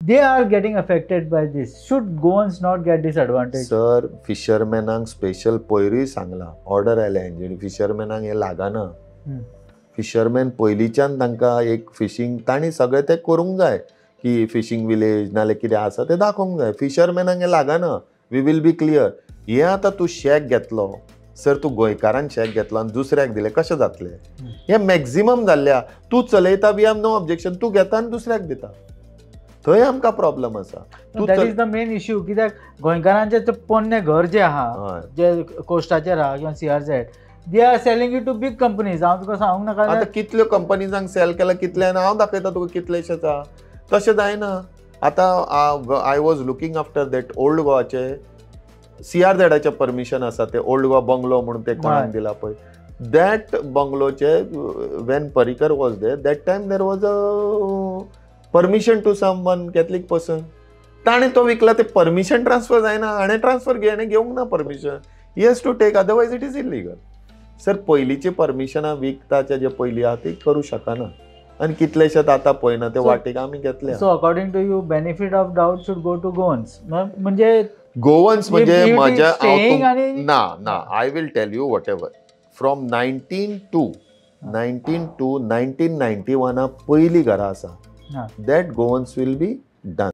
They are getting affected by this. Should Goans not get this advantage? Sir, फिशरमॅनांक special पयरूय सांगलां, order आयल्या हेंची, फिशरमॅनांक हें लागना. फिशरमॅन पयलींच्यान तांकां एक फिशींग तांणी सगळें तें करूंक जाय की फिशींग विलेज नाल्यार कितें आसा तें दाखोवंक जाय. फिशरमॅनांक हें लागना. We will be clear. हें आतां तूं शॅक घेतलो सर, तूं गोंयकारान शॅक घेतलो आनी दुसऱ्याक दिलें, कशें जातलें? हें मॅक्झिमम जाल्लें आहा. तूं चलयता, we have no objection. तूं घेता आनी दुसऱ्याक दिता, थंय आमकां प्रॉब्लम आसा. तूं That is the main issue. कित्याक गोंयकारांचें तें पोन्नें घर जें आहा, जे कोस्टाचेर आहा किंवा CRZ, they are selling it to big companies. हांव तुका सांगूंक नाका. आतां कितल्यो कंपनीजांक सेल केला, कितले हांव दाखयता तुका, कितलेशेच आहा. तशें जायना. आतां I was looking after that old गोवाचे सीआरझेडाचें परमिशन आसा, ते ओल्ड गोवा बंगलो म्हणून ते कोणाक दिला पळय, that बंगलोचे when Parrikar was there, that time there was a permission to some one Catholic person. ताणें तो विकला, ते परमिशन ट्रान्सफर जायना. हाणें ट्रान्सफर हाणें घेवंक ना permission. He has to take, otherwise it is illegal. Sir, पयलींची परमिशनां विकताचे जे पयलीं आहा ती करूं शकना आनी कितलेशेच आतां पळयना ते वाटेक आमी घेतले. So according to you, benefit of doubt should go to Goans. म्हणजे गोवन्स म्हणजे म्हज्या ना ना, I will tell you whatever from 1902 1991 पयलीं घरां आसा, that Goans will be done.